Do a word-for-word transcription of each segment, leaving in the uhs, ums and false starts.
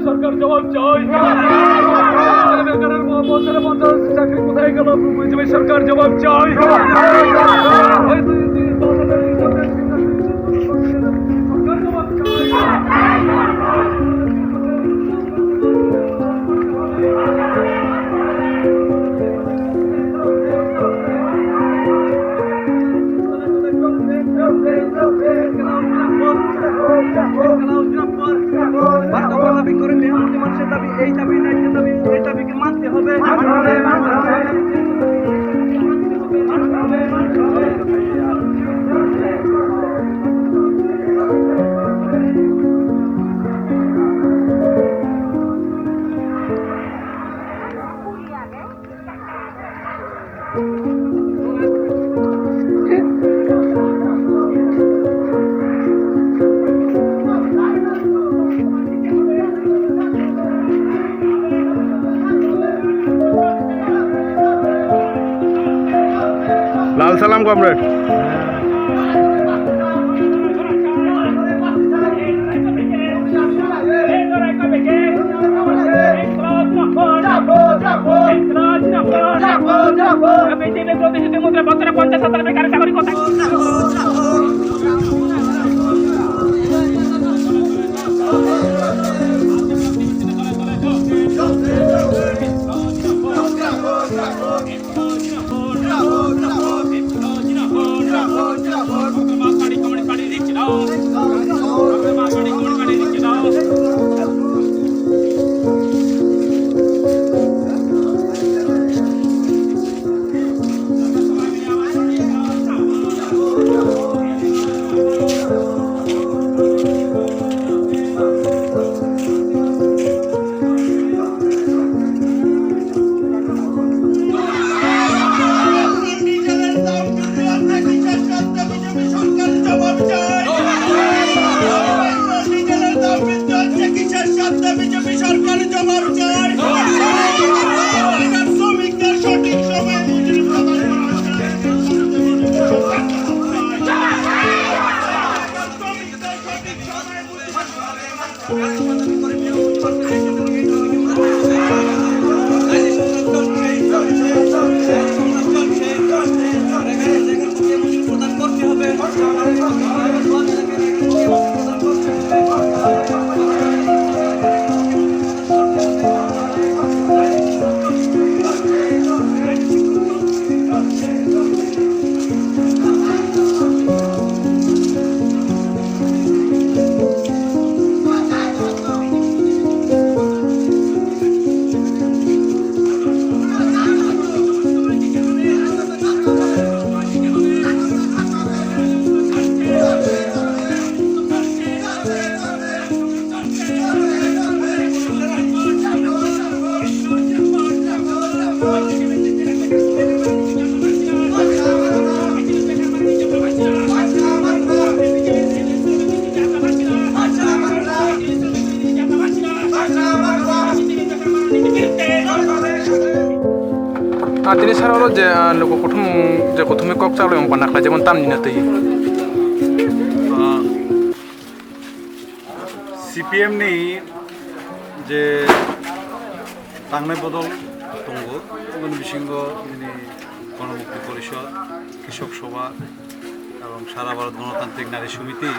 সরকার জবাব চাই। বেকারের প-, পঞ্চাশ হাজার চাকরি কোথায় গেল? বিজেপি সরকার জবাব চাই। এই দুই, দুই, দশ হাজার সরকার জবাব চাই। লাল সালাম, কমরেড। বিজেপি প্রতিশ্রুতি মুদ্রা বছরে পঞ্চাশ হাজার বেকার চাকরি কোথায়? Ah, tini sara oro je, ah, luku kuthum, je kuthumni kok chalai wng panda khlai jemon tamni na twi. Ah, C P M ni je tangnai bodol tongo, aboni bisingo nini Ganamukti Porishod, Krishok Sabha, ebong Sara Bharat Ganatantrik Nari Samiti,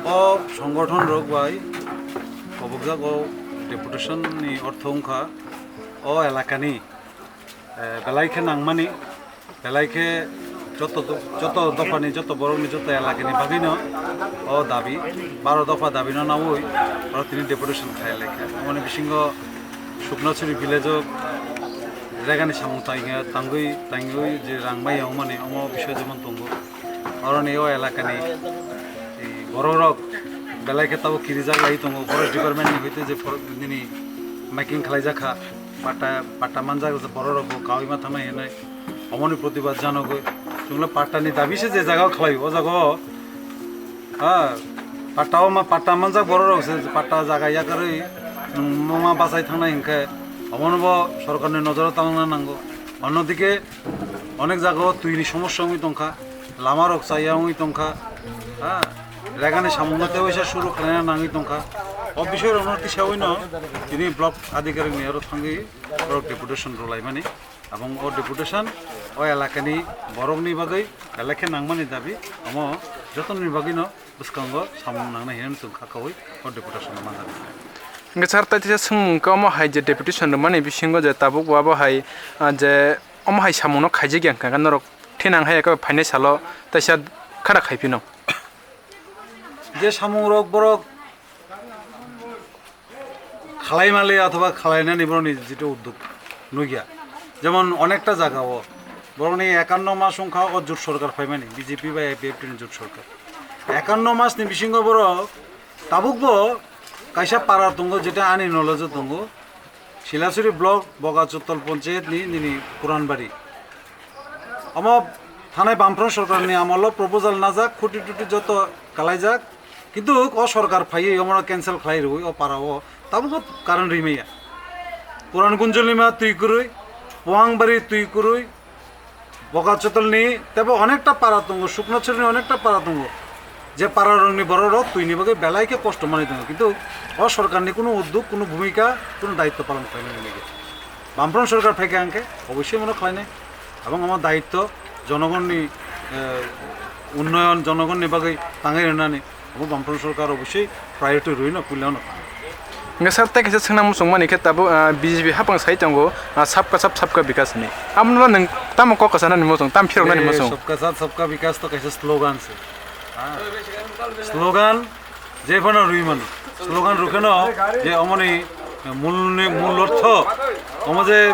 o songothon rok bai kobokjago deputation ni ortho wngkha o elakani, eh, belai khe nangmani, belai khe joto do-, joto dophani, joto borokni, joto elakani bagwino o dabi, baro dopha dabino naui oro tini deputation khai laikha. Aboni bisingo Suknachuri village o regani samung tangwi, tangwi, tangwi je rang maya wngmani omo bisoi jemon tongo. Oroni o elakani, e, borok rok belai khe tabuk kirijak lai tongo, forest department ni hoite je for-, nini making khlai jak kha, patta, patta manjak borok rok bo kaui ma thangnai hinwi omoni protibad janogwi chwngno patta ni dabi se je jaga o khlai o jaga o, ha, patta o ma patta manjak borok rok se patta jaga yakarwi nwng ma bachai thangnai hinkhe omono bo sorkar ni nojoro tangna nango. Onno dike onek jaga o twi ni somosya wngwi tongkha. Lama rok chaya wngwi tongkha, ha, regani samungno tei waisa suru khlaina nangwi tongkha. O bisoi rokno tisawi no tini block adhikarik ni aro thangwi borok deputation rwlaimani, abong o deputation o elakani borokni bagwi belai khe nangmani dabi, omo jotoni bagwi no bwskango samung nangnai hinwi chwng kha kaui o deputation no manjak. Hingke sir, tai teisa swngmung khe omo hai je deputation rwmani bisingo je tabuk bo abo hai, ah, je omo hai samung no khaijak ya hwnkha khe norok thinang hai eko phainai salo teisa khara khai phino. Je samung rok borok khalai male othoba khalainani borokni jitu udduk nukya. Jemon onekta jaga o borokni ekanno mas wngkha o jut sorkar phaimani, B J P bai I P F T ni jut sorkar. Ekanno mas ni bisingo borok tabuk bo kaisa para tongo, jeta ani knowledge o tongo, Silasuri block, Bogachuttol ponchayat ni nini Puranbari. Omo thanai Bamfront sorkar ni amolo proposal najak, khuti tuti joto kalaijak, kintu o sorkar phaiwi omono cancel khlai rwui o para o tabuk o current rwi maya. Puran Gunjolima twi kwrwi, Puangbari twi kwrwi, Bogachuttol ni tebo onekta para tongo, Suknachari ni onekta para tongo, je para rokni borok rok twi ni bagwi belai khe kosto manwi tongo, kintu o sorkar ni kunu udduk, kunu bhumika, kunu daitto palon khlainani nigya. Bamfront sorkar phaikha hwnkhe obossoi mono khlainai. Abong omo daitto jonogonni, eh, unnoyon, jonogonni bagwi tangwi rwnani omo Bamfront sorkar obossoi priority rwino puilano thango. Hingke sir, tei kaisa swngnang muchung mani khe tabuk, ah, B J P hapang sai tongo, ah, sabka sath sabka bikas hinwi. Abono nwng tamo kok kwchanani muchung, tamo phiroknani muchung? Sabka sath sabka bikas to kaisa slogan se. Ah. Slogan je phano rwi mano. Slogan rwkheno je omoni mulni, mul ortho, omo je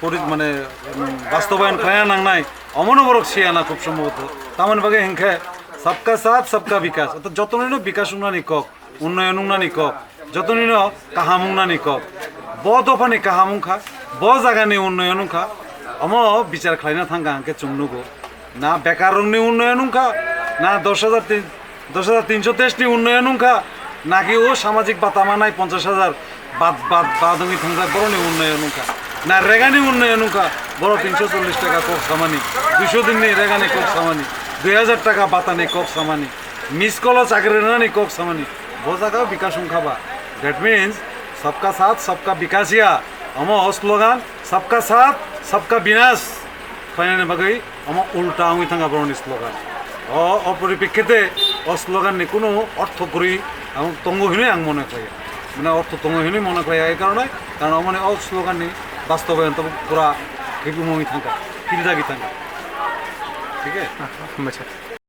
pori-, mane, um, bastobayon khlaina nangnai, omono borok siya na khub sombhoboto. Tamoni bagwi hinkhe sabka sath, sabka bikas. Orthat jotonino bikas wngnani kok, unnoyon wngnani kok, jotonino kaham wngnani kok. Bo dophani kaham wngkha, bo jagani unnoyon wngkha, omo bichar khlaina thangkha hinkhe chwng nugo. Na bekarrokni unnoyon wngkha, na dos hajar tin, dos hajar tinso teis ni unnoyon wngkha, naki o samajik bata manai ponchas hajar bad, bad, bad wngwi thangkha borokni unnoyon wngkha. Na regani unnoyon wngkha, borok tinso chollis taka kok samani, duiso din ni regani kok samani, dui hajar taka bata ni kok samani, miss call o chakri rwnani kok samani, bo jaga o bikas wngkha ba. That means, sabka sath, sabka bikas ya, omo o slogan, sabka sath, sabka binas. Khlainani bagwi omo ulta wngwi thangkha borokni slogan. O, o poripekkite o slogan ni kunu ortho kwrwi ang tongo hinwi ang mone khlaiya. Mane ortho tongo hinwi mone khlaiya, ei karone, karon omoni o slogan ni bastobayon tabuk pura khibimu wngwi thangkha, khiljagwi thangkha. Thik he? Hambaisa.